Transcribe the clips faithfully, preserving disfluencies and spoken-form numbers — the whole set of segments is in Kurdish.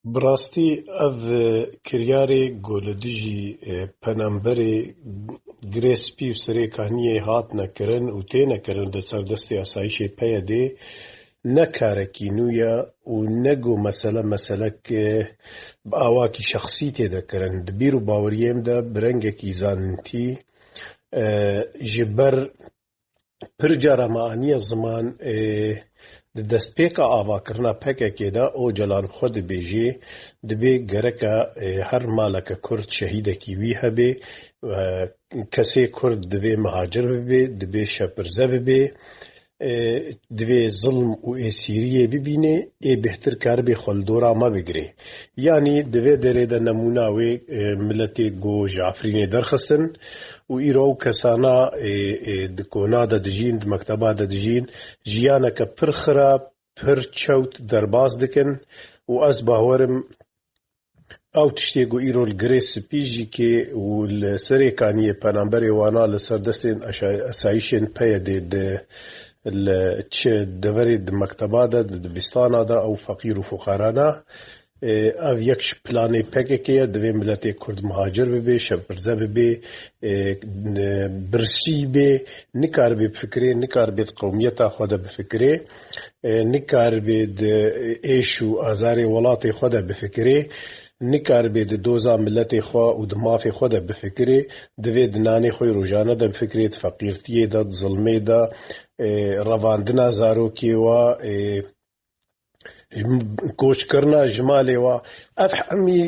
Bi rastî ev, e, kiryarê ku li dijî, e, penaberê Girê Spî û Serê Kaniyê hatine kirin û têne kirin di ser destê asayîşê P Y D'ê ne karekî nû ye û ne ku mesele meselek, e, bi awakî şexsî tê de kirin. Di bîr û baweriyê min de bi rengekî zanîntî, e, ji ber pir cara me aniye ziman, e, di destpêka avakirina P K K de Ocalan xwe dibêjê, dibê gereka, e, her maleke Kurd şehîdekî wî hebe, e, kesê Kurd divê mihacir bibe, dibê şepirze bibe, e, divê zilm û êsîriyê bibîne, ê bêhtir karibê xwe li dora me bigire. Yanî di vê derê de nemûna wê, e, miletê ku ji Efrînê derxistin û îro ew kesana, e, e, di kona de dijîn, di mekteba de dijîn, jiyaneke pir xirab, pir çewt derbas dikin û ez bawerim ew tiştê ku îro li Girê Spî jî kê û li Serê Kaniyê penaberê wana li ser destên aşa-, asayîşên P Y D'ê di, li çi deverê di mekteba de, di dibistana de ew feqîr û fuqarana, e, ev yek ji planê P K K ye, divê miletê Kurd mihacir bibe, şepirze bibe, e, n-, birsî be, nikaribe bifikirê, nikaribe di qewmiyeta xwe de bifikirê, e, nikaribe di êş û azarê welatê xwe de bifikirê, nikaribe di doza miletê xwe û di mafê xwe de bifikirê, divê di nanê xwe yê rojane de bifikirê, di feqîrtiyê de, di zilmê de, e, revandina zarokê we, e, koçkirina ji malê we. Ev hemî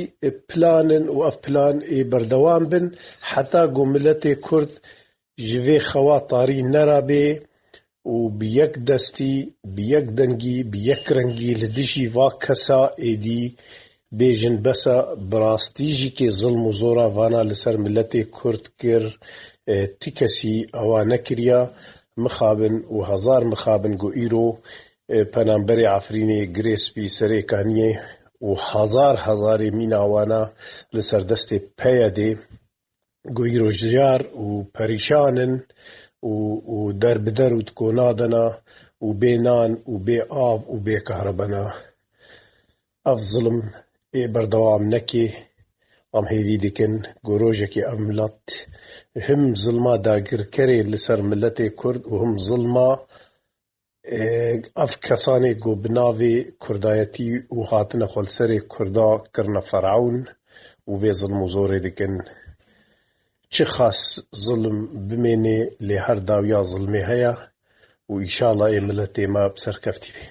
plan in û ev plan ê berdewam bin, heta ku miletê Kurd ji vê xewa tarî nerabe û bi yek destî, bi yek dengî, bi yek rengî li dijî va kesa êdî bêjin, bes e, bi rastî jî kê zilm û zora vana li ser miletê Kurd kir, e, ti kesî ewa nekiriya, mixabin û hezar mixabin ku îro, e, penaberê Efrînê, Girê Spî, Serê Kaniyê û hezar hezarê mîna wana li ser destê P Y D'ê ku îro jiyar û perîşan in û, û derbider û di kona de ne û bê nan û bê av û bê kahrebe ne. Ev zilm ê berdewam neke. Em hêvî dikin ku rojekê ev milet him zilma dagirkerê li ser miletê Kurd û him zilma, e, ev kesanê ku bi navê Kurdayetî û hatine xwe li serê Kurda kirine ferewn û vê zilm û zorê dikin. Çi xas zilm bimênê, lê her dawiya zilmê heye û înşallah ê miletê me bi serkeftî bê.